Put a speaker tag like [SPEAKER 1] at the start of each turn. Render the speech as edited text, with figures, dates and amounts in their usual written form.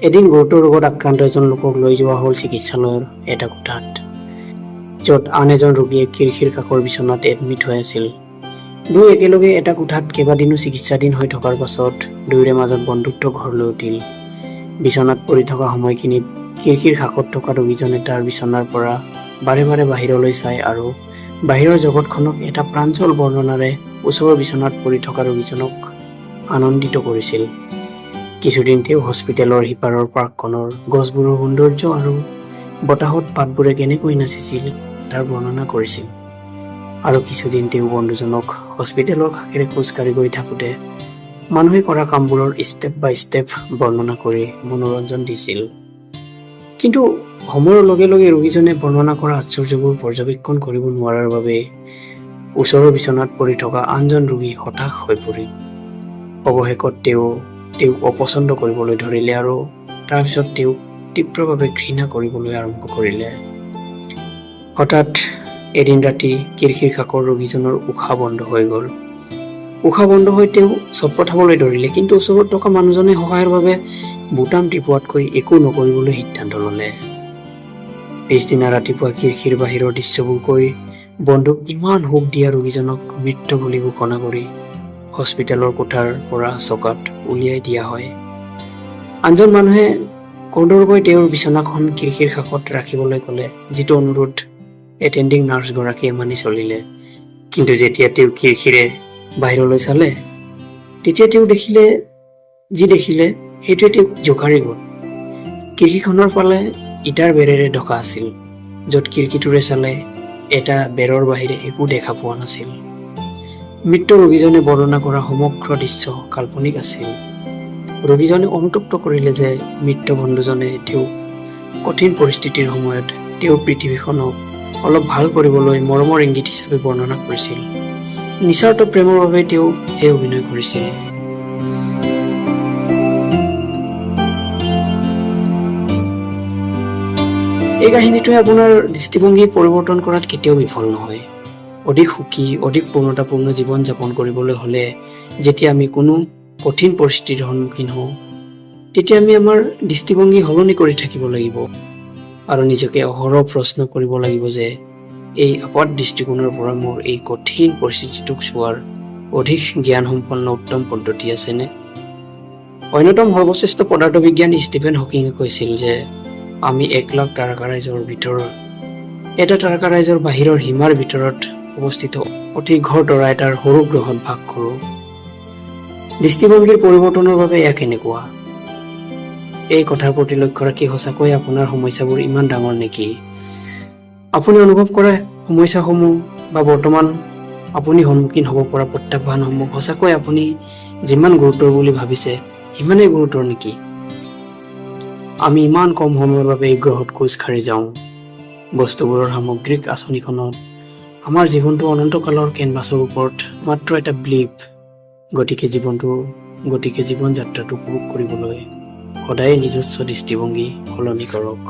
[SPEAKER 1] এদিন গুৰুতৰ ৰোগত আক্ৰান্ত এজন লোকক লৈ যোৱা হ'ল চিকিৎসালয়ৰ এটা কোঠাত, য'ত আন এজন ৰোগীয়ে খিৰিকীৰ কাষৰ বিচনাত এডমিট হৈ আছিল। দুয়ো একেলগে এটা কোঠাত কেইবাদিনো চিকিৎসাধীন হৈ থকাৰ পাছত দুয়োৰে মাজত বন্ধুত্ব গঢ় লৈ উঠিল। বিচনাত পৰি থকা সময়খিনিত খিৰিকীৰ কাষত থকা ৰোগীজনে তাৰ বিচনাৰ পৰা বাৰে বাৰে বাহিৰলৈ চাই আৰু বাহিৰৰ জগতখনক এটা প্ৰাঞ্জল বৰ্ণনাৰে ওচৰৰ বিচনাত পৰি থকা ৰোগীজনক আনন্দিত কৰিছিল। কিছুদিন তেওঁ হস্পিটেলৰ সিপাৰৰ পাৰ্কখনৰ গছবোৰৰ সৌন্দৰ্য আৰু বতাহত পাতবোৰে কেনেকৈ নাচিছিল তাৰ বৰ্ণনা কৰিছিল আৰু কিছুদিন তেওঁ বন্ধুজনক হস্পিটেলৰ কাষেৰে খোজকাঢ়ি গৈ থাকোঁতে মানুহে কৰা কামবোৰৰ ষ্টেপ বাই ষ্টেপ বৰ্ণনা কৰি মনোৰঞ্জন দিছিল। কিন্তু সময়ৰ লগে লগে ৰোগীজনে বৰ্ণনা কৰা আশ্চৰ্যবোৰ পৰ্যবেক্ষণ কৰিব নোৱাৰাৰ বাবে ওচৰৰ বিচনাত পৰি থকা আনজন ৰোগী হতাশ হৈ পৰিল। অৱশেষত তেওঁ তেওঁক অপছন্দ কৰিবলৈ ধৰিলে আৰু তাৰপিছত তেওঁক তীব্ৰভাৱে ঘৃণা কৰিবলৈ আৰম্ভ কৰিলে। হঠাৎ এদিন ৰাতি খিৰিকীৰ কাষৰ ৰোগীজনৰ উশাহ বন্ধ হৈ গ'ল। উশাহ বন্ধ হৈ তেওঁ ছটফটাবলৈ ধৰিলে, কিন্তু ওচৰত থকা মানুহজনে সহায়ৰ বাবে বুটাম টিপোৱাতকৈ একো নকৰিবলৈ সিদ্ধান্ত ল'লে। পিছদিনা ৰাতিপুৱা খিৰিকীৰ বাহিৰৰ দৃশ্যবোৰ কৈ বন্ধুক ইমান সুখ দিয়া ৰোগীজনক মৃত বুলি ঘোষণা কৰি হস্পিটেলৰ কোঠাৰ পৰা চকাত উলিয়াই দিয়া হয়। আনজন মানুহে খৰধৰকৈ তেওঁৰ বিচনাখন খিৰিকীৰ কাষত ৰাখিবলৈ ক'লে, যিটো অনুৰোধ এটেণ্ডিং নাৰ্ছগৰাকীয়ে মানি চলিলে। কিন্তু যেতিয়া তেওঁ খিৰিকীৰে বাহিৰলৈ চালে, তেতিয়া তেওঁ দেখিলে, যি দেখিলে সেইটোৱে তেওঁক জোকাৰি গ'ল। খিৰিকীখনৰ ফালে ইটাৰ বেৰেৰে ঢকা আছিল, য'ত খিৰিকীটোৰে চালে এটা বেৰৰ বাহিৰে একো দেখা পোৱা নাছিল। মৃত ৰোগীজনে বৰ্ণনা কৰা সমগ্ৰ দৃশ্য কাল্পনিক আছিল। ৰোগীজনে অনুতপ্ত কৰিলে যে মৃত বন্ধুজনে তেওঁক কঠিন পৰিস্থিতিৰ সময়ত তেওঁৰ পৃথিৱীখনক অলপ ভাল কৰিবলৈ মৰমৰ ইংগিত হিচাপে বৰ্ণনা কৰিছিল। নিস্বাৰ্থ প্ৰেমৰ বাবে তেওঁ সেই অভিনয় কৰিছিল। এই কাহিনীটোৱে আপোনাৰ দৃষ্টিভংগী পৰিৱৰ্তন কৰাত কেতিয়াও বিফল নহয়। অধিক সুখী, অধিক পূৰ্ণতাপূৰ্ণ জীৱন যাপন কৰিবলৈ হ'লে যেতিয়া আমি কোনো কঠিন পৰিস্থিতিৰ সন্মুখীন হওঁ, তেতিয়া আমি আমাৰ দৃষ্টিভংগী সলনি কৰি থাকিব লাগিব আৰু নিজকে অহৰহ প্ৰশ্ন কৰিব লাগিব যে এই আপাত দৃষ্টিকোণৰ পৰা মোৰ এই কঠিন পৰিস্থিতিটোক চোৱাৰ অধিক জ্ঞানসম্পন্ন উত্তম পদ্ধতি আছেনে? অন্যতম সৰ্বশ্ৰেষ্ঠ পদাৰ্থ বিজ্ঞানী ষ্টিফেন হকিঙে কৈছিল যে আমি 1 লাখ তাৰকাৰাজ্যৰ ভিতৰত এটা তাৰকাৰাজ্যৰ বাহিৰৰ সীমাৰ ভিতৰত অৱস্থিত অতি ঘৰ তৰা এটাৰ সৰু গ্ৰহত বাস কৰোঁ। দৃষ্টিভংগীৰ পৰিৱৰ্তনৰ বাবে এয়া কেনেকুৱা? এই কথাৰ প্ৰতি লক্ষ্য ৰাখি সঁচাকৈ আপোনাৰ সমস্যাবোৰ ইমান ডাঙৰ নেকি? আপুনি অনুভৱ কৰা সমস্যাসমূহ বা বৰ্তমান আপুনি সন্মুখীন হ'ব পৰা প্ৰত্যাহ্বানসমূহ সঁচাকৈ আপুনি যিমান গুৰুতৰ বুলি ভাবিছে, সিমানেই গুৰুতৰ নেকি? আমি ইমান কম সময়ৰ বাবে এই গ্ৰহত খোজ কাঢ়ি যাওঁ। বস্তুবোৰৰ সামগ্ৰিক আঁচনিখনত আমাৰ জীৱনটো অনন্তকালৰ কেনভাছৰ ওপৰত মাত্ৰ এটা ব্লিপ। গতিকে জীৱন যাত্ৰাটো উপভোগ কৰিবলৈ সদায়ে নিজস্ব দৃষ্টিভংগী সলনি কৰক।